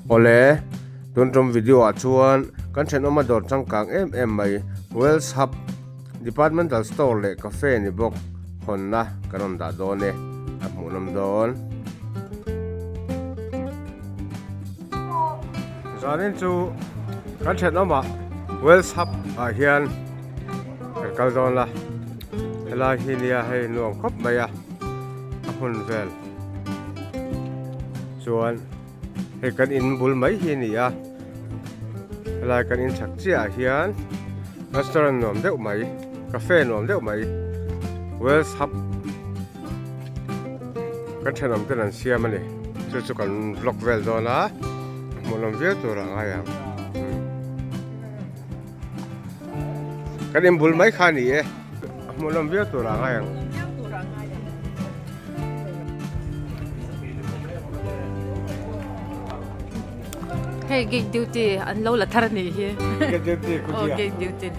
Awle, tun tum video ah chuan kan thenawma dawr changkang em em mai Wells Hub Departmental Store leh Cafe ni bawk hawnna kan rawn dah dawn e, a hmuhnawm dawn. Zanin chu kan thenawmah Wells Hub ah hian kan kal dawn la, helai hi nia hei nuam khawp mai a, a hmun vel chuan hei kan in bul mai hi a ni a, helai kan in chhak chiah ah hian restaurant nuam deuh mai cafe nuam deuh mai Wells Hub kan thenawm ten an siam a ni chu chu kan vlog vel dawn a hmuhnawm viau tur ah ngai ang kan in bul mai kha a ni e a hmuhnawm viau tur ah ngai ang. Hei gate duty an lo la thar a nih hi. Gate duty Oh gate duty.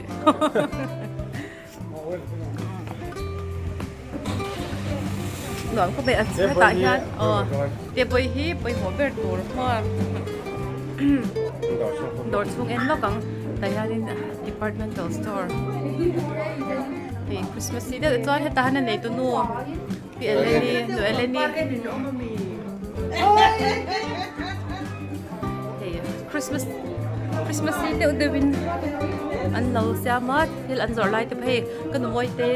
Nuam khawp mai a hetah hian aw te pawh hi pawimawh ber tur maw dawr chhung en lawk ang tah hianin departmental store hei christmas ni deuh chuan hetah hian a neitu nu pi Eleni nu Eleni hei christmas christmas ni deuh deuhin an lo siam a thil an zawrh lai te pawh hei ka nu mawi te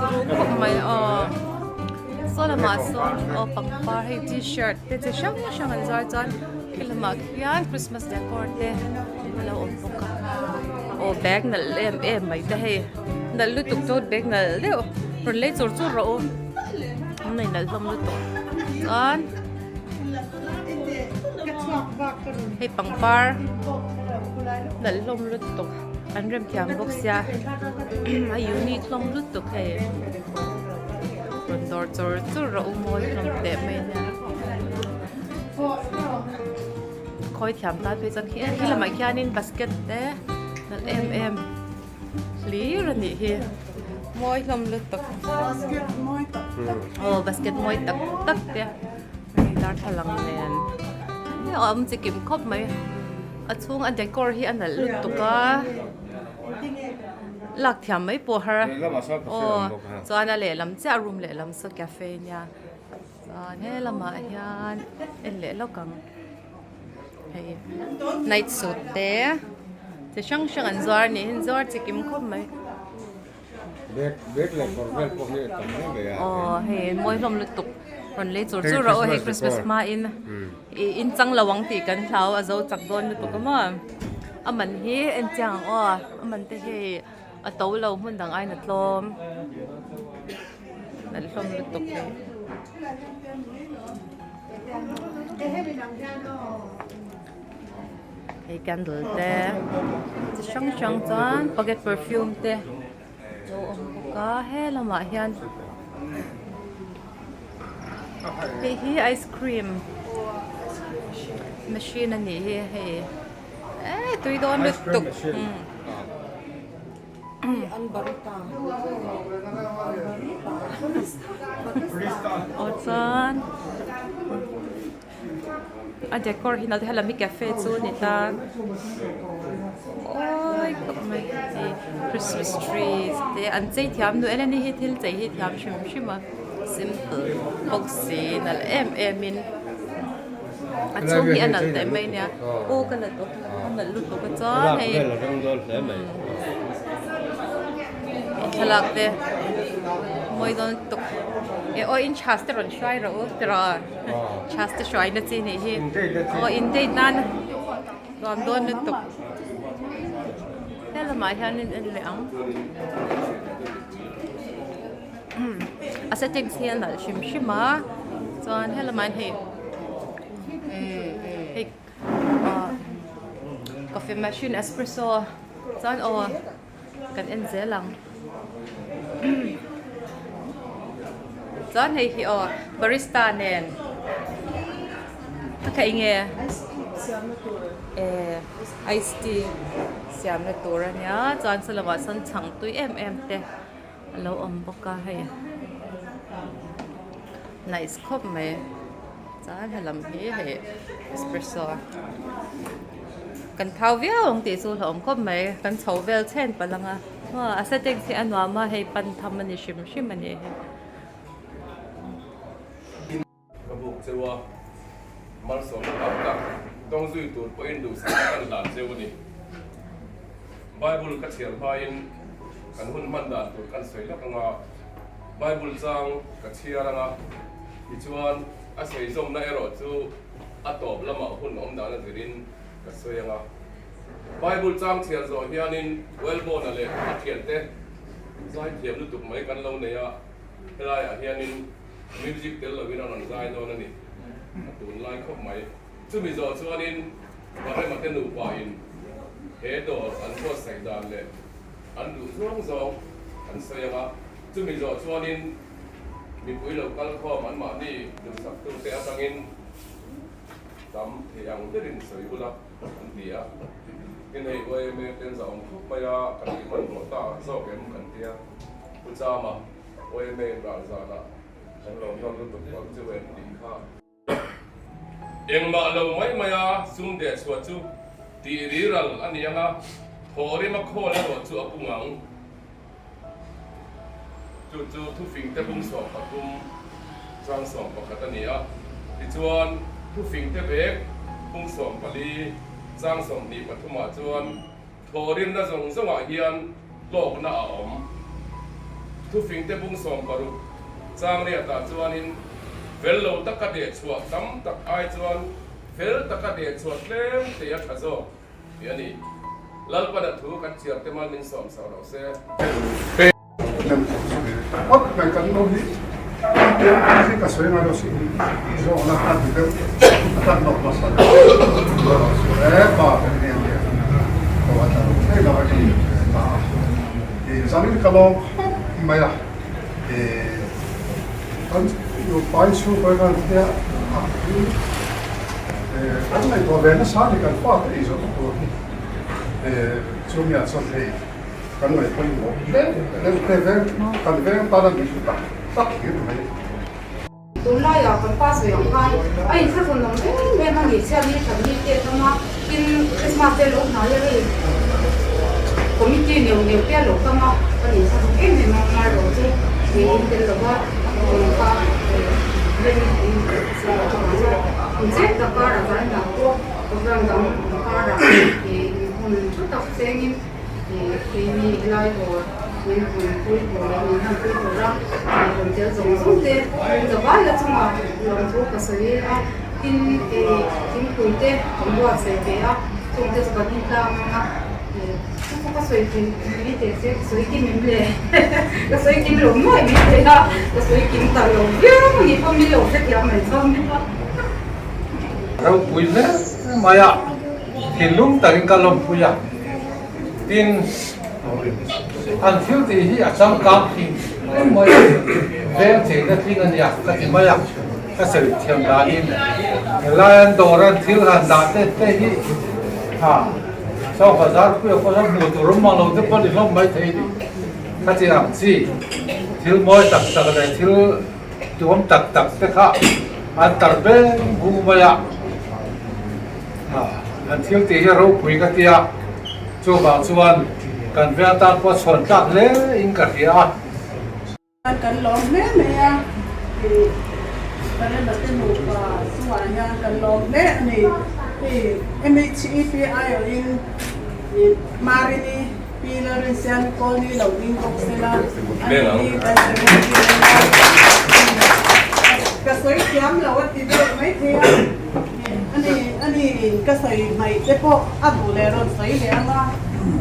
ru khawp mai aw saw lamah sawn aw pangpar hei tshirt te chi hrang hrang an zar chuan khi lamah khian christmas decor te a lo awm bawk a aw bag nalh em em mai te hei nalh lutuk tote bag nalh deuh rawn lei chur chur rawh u an nei nalh hlawm lutuk chuan. Hei pangpar nalh hlawm lutuk an rem thiam bawk sia a unique hlawm lutuk hei rawn dawr chur chur a u mawi hlawm teh mai nia khawi thiam tan phei chuan khi khi lamah khianin basket te nalh em em hlir a nih hi mawi hlawm lutuk aw basket mawi tak tak te. Hei darthlalang nen a awm chi kim khawp mai a chhung a decor hi a nalh lutuk a lak thiam mai pawh har a aw chuan a lehlam chiah room lehlam saw cafe nia chuan he lamah hian en leh lawk ang hei night suit te chi hrang hrang an zuar a ni hi an zuar chi kim khawp mai. Bag bag leh kawr vel pawh hi a tam hle mai a. Aw hei mawi hlawm lutuk rawn lei chur chur a aw hei Christmas hma in i in chang lo ang tih kan hlau a zo chak dawn lutuk a maw a man hi en chiang ang aw a man te hei a to lo hmun dang aiin a tlawm nalh hlawm lutuk hei. Hei candle te chi hrang hrang chuan pocket perfume te lo awm bawk a he lamah hian hei hi ice cream machine a nih hi hei eh tui dawn lutuk aw chuan. A decor hi nalh helami cafe chu a ni ta awi khawp mai hei christmas tree te an chei thiam nu en a ni hi thil chei hi thiam hrim hrim a simple bawk si nalh em em in a chhung hi a nalh teh mai nia aw ka la tawh a nalh lutuk a chuan hei thlalak te mawi dawn lutuk e aw in chhas te rawn hruai rawh u tiraw. Chhas te hruai na chi nih hi aw in date nan nuam dawn lutuk he lamah hian in en leh ang a settings hi a nalh hrim hrim a chuan he lamah hian hei hei ah coffee machine espresso chuan aw kan en zel ang chuan hei hi aw barista nen a khaih nge eh ice tea siamna tur a nia chuan saw lamah sawn chhang tui em em te a lo awm bawk a hei nice khawp mai. Chuan helam hi hei espresso kan thau viau ang tih chu hlauhawm khawp mai kan chho vel chhen palh ang a aw a settings hi a nuam a hei pan tham a ni hrim hrim a ni hei. Ka buk cheu a, malsawmna tam tak dawng zui tur pawhin duhsakna kan hlan cheu a ni. Bible ka chhiar hmain kan hun hman dan tur kan sawi lak anga Bible chang ka chhiar anga tichuan a sawi zawmna erawh chu a tawp lamah hun awm dan a zirin ka sawi anga Bible chang chhiar zawh hianin Wellborn-a leh a thiante zaithiam lutuk mai kan lo nei a, helaiah hianin Music tel lovin a rawn zai dawn a ni. A tunlai khawp mai. Chumi zawh chuanin Parema te nupain he dawr an buatsaih dan leh an duh zawng zawng an sawi ang a. Chumi zawh chuanin mipui lo kal khawm anmahni duhsaktute atangin tam thei ang berin sawi ula an ti a. Tin hei YMA ten zahawm khawp mai a, kan ti hmanhmawh ta zawk em kan tia. Pu Chama. Awm em rah zanah kan lo nawr lutuk vang chu em tih kha. Engmah lo mai mai a sum deh chhuah chu tih riral a ni ang a, thaw rima khawl erawh chu a pung ang. Chu chu thufingte bung 13 chang 11 a ni a, tichuan thufingte bek bung 14 chang 23 ah chuan Thawhrimna zawng zawngah hian hlawkna a awm. Thufingte bung 60 changriatah chuanin fel lo taka deh chhuah tam tak ai chuan fel taka deh chhuah tlem te a tha zawk tih a ni. Lalpana thu kan chhiar te mal min sawm sak lo se. Awt mai kan lo hi hi ka sawi ngai lo si zawhna a ti deuh a tan lawk hmasa e pa kan hian nia ko a tla lo thei lo a ni ta a zanin ka lawm khawp mai a kan nupa in chhungkaw hian tia a kan ngaihtuah ve nasa a ni kan fate ei zawhna tur hi chumi ah chuan hei Kan ngaih pawimawh hle deuh te veng kan veng tana min hmu tak tak hir mai. Tunlaiah kan pa sawi ang khan a inthlahrun awm em em a ni chhiat ni that ni te tam a, tin Christmas te lo hnai a hei committee neuh neuh te a lo tam a, kan inthlahrun em em a amaherawh chu ih in tel lova rawn kha rem in inchep tak karah zai hna pawh program dang karah ih hun thu tak chengin. Keini helai dawr min rawn pui tur leh min han pui tura rawn tel zawng zawng te zavai a chungah lawmthu ka sawi a, tin thingpui te kan buatsaih ve a, chung te chu kan intlang ang a, chu chu ka sawi thei mai teh se ka sawi kim em le ka sawi kim lo nuai mai thei a, ka sawi kim ta lo viau a ni pawh min lo hrethiam mai chuan nia. Ropui hle mai a. Thinlung takin ka lawmpui a, tin an thil tih hi a changkang thin em mai a, veng cheina tling a nia ka ti mai a, ka sawi thiam danin helai an dawr an thil han dah te te hi ha saw bazar puia pawh hian hmuh tur awm mang lo te pawh ni hlawm mai thei ni ka ti ang chi thil mawi tak tak leh thil tuam tak tak te kha an tar beng bung mai a. An thil tih hi ropui ka tia, chuvang chuan kan veng tan pawh chhuan tlak hle in ka hria a. Kan lawm hle mai a, ih Parema te nupa chungah hian kan lawm hle a ni. Hei MHEP aiawhin ih Marini Pi Lalrinsiami Kawlni lo ding bawk sela, a ni kan secretary ania. Ka sawi thiam lo a ti deuh maithei a. Ani ani ka sawi hmaih te pawh a duh leh rawn sawi leh ang a,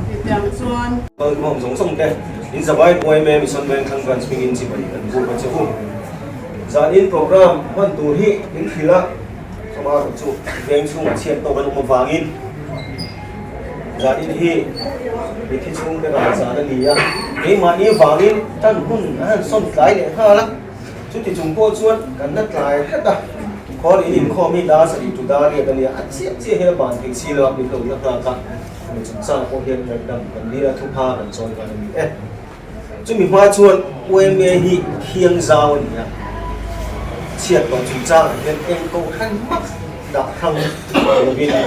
titiang chuan. Kalkhawm zawng zawng te in zavai YMA Mission Vengthlang Branch hmingin chibai kan buk a che u. Zanin program hman tur hi min hrilh a, amaherawh chu veng chhungah chhiat tawk an awm avangin zanin hi mithi chhungte ral zan a ni a, keimahni vangin tan hun a han sawn tlai leh nghal a. Chuti chung pawh chuan kan la tlai hret a, khawl in inkhawm hi dar sarih tu dar riat a nia, a chiah chiah hian a ban thei si lo a, min lo la nghak a, hemi chungchang pawh hian ngaihdam kan dil a, thupha kan chawi nghal a ni e. Chumi hma chuan YMA hi thiang zau a ni a, Chhiat tawh chungchangah hian eng kohhran mak dah hrang lovin a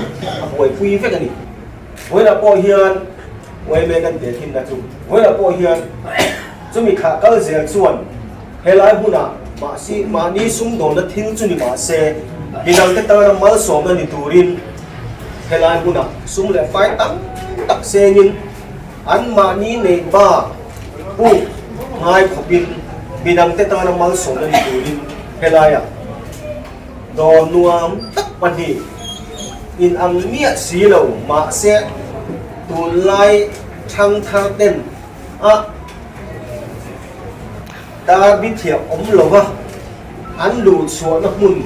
buaipui vek a ni. Vawilah pawh hian yma kan tel thinna chu vawilah pawh hian chumi thlah kal zel chuan helai hmunah mahsi mahni sumdawnna thil chu ni mahse midangte tana malsawmna ni turin helai hmunah sum leh fai tam tak sengin an mahni neih bak puk ngai khawpin midangte tana malsawmna ni turin helaiah Dawr nuam tak pahnih in ang miah si lo mahse tunlai thangthar ten a dar bi thiam awm lova an luh chhuahna hmun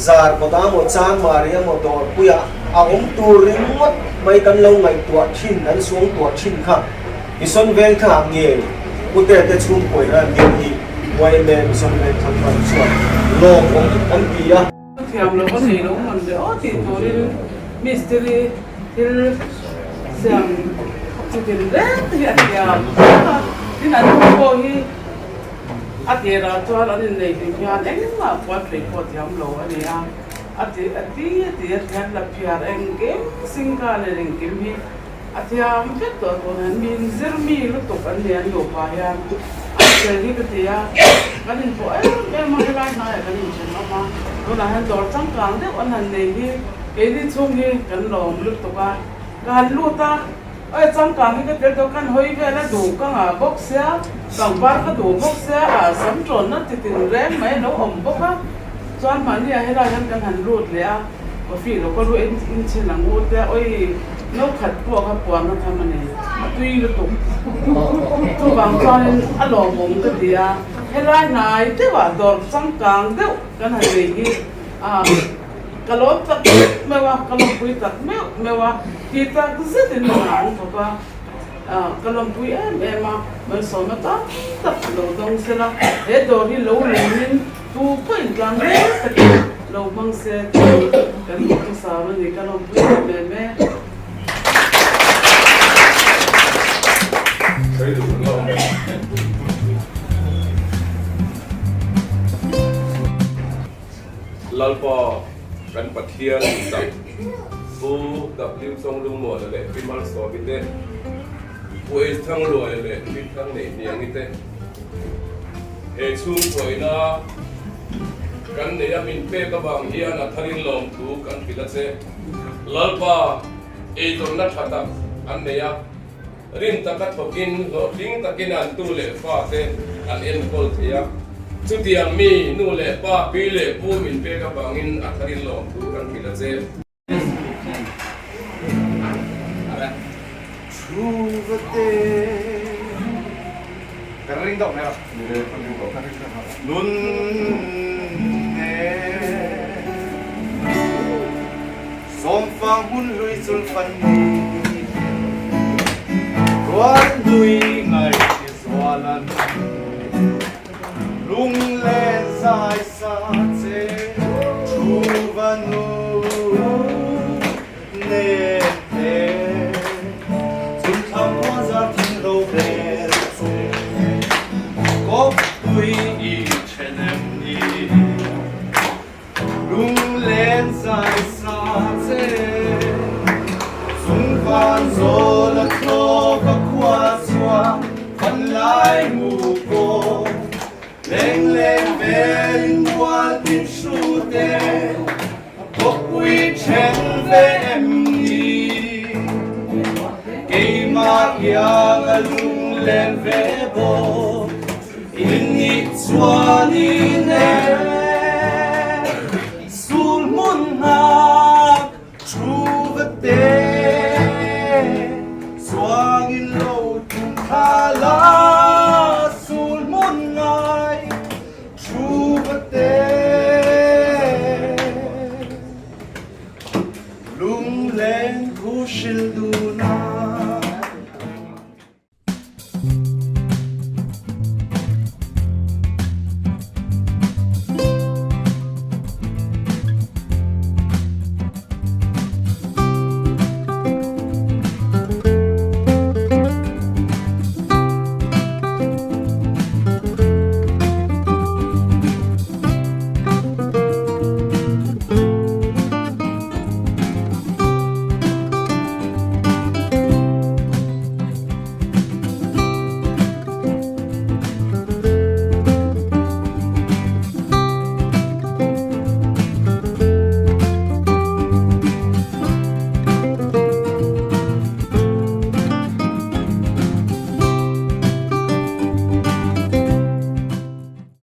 zar kawt a maw chang mari emaw dawrpuia a awm tur ringawt mai kan lo ngaihtuah thin an suangtuah thin kha Mission Vengthlang ah ngei Pute te chhungkawi ran deuh hi yma Mission Vengthlang ban chuan lawm awm an ti a. Thiam lo a nei lo man ve aw tih turin mistiri thil siam chitin reng te hi a thiam vek a, tin an nu pawh hi a tirah chuan an innei hlim hian engmah puan phei pawh thiam lo a ni a, a ti a ti a ti a thian la phiar engkim singka nen engkim hi A thiam vek tawh tun an min zir mi lutuk an ni an nupa hian an fel hi ka ti a, kan inpawh em em a helai hnaiah kan inthen awm a, tunah hian dawr changkang deuh an han nei hi keini chhung hi kan lawm lutuk a, ka han lut a, awi changkang hi ka tel tawh kan hawi vel a duh ka ngah bawk sia, pangpar ka duh bawk sia, ah sam tawnna ti tin reng mai a lo awm bawk a, chuan mahni ah helai hian kan han lut leh a. Coffee lo ka ruah in in chhin ang u te awi no khat pawh kha puan a tham a ni a tui lutuk chuvang chuanin a lawmawm ka ti a helai hnai deuhah dawr changkang deuh kan han nei hi ah ka lawm tak meuh meuh a ka lawmpui tak meuh meuh a ti tak zetin hna an thawk a ah ka lawmpui em em a malsawmna tam tak lo dawng sela he dawr hi lo lungin Tu pawh in tlang reng takin lo hmang se tih kan hmu thusam a ni ka lawmpui em em e. Lalpa kan Pathian sak Pu W Chonglungmuana leh Pi Malsawmi te, Pu H Thangluaia leh Pi Thangneihniangi te, He chhungkuaina kan neih a min pek avang hian a tharin lawmthu kan hrilh a che. Lalpa eizawnna tha tak an nei a, rin taka thawkin hlawhtling takin an tu leh fate an enkawl thei a. Chutiang mi nu leh pa, pi leh pu min pek avangin a tharin lawmthu kan hrilh a che. Lunglen zai sa che thu va nu nen te Chun thlam khua zar thing ro bel che Kawppui i then em ni Lunglen zai sa che Chung van zawl a thlawk a khua chuan Van lai mu kaw Leng leng velin mual tin hru te Kawppui then ve em ni Keimah kiang a lunglen ve bawk In nih chuan in e sul hmun nghak thu va te chuang in lo tum thla la sul hmun ngai thu va te Lunglen thu hril duh.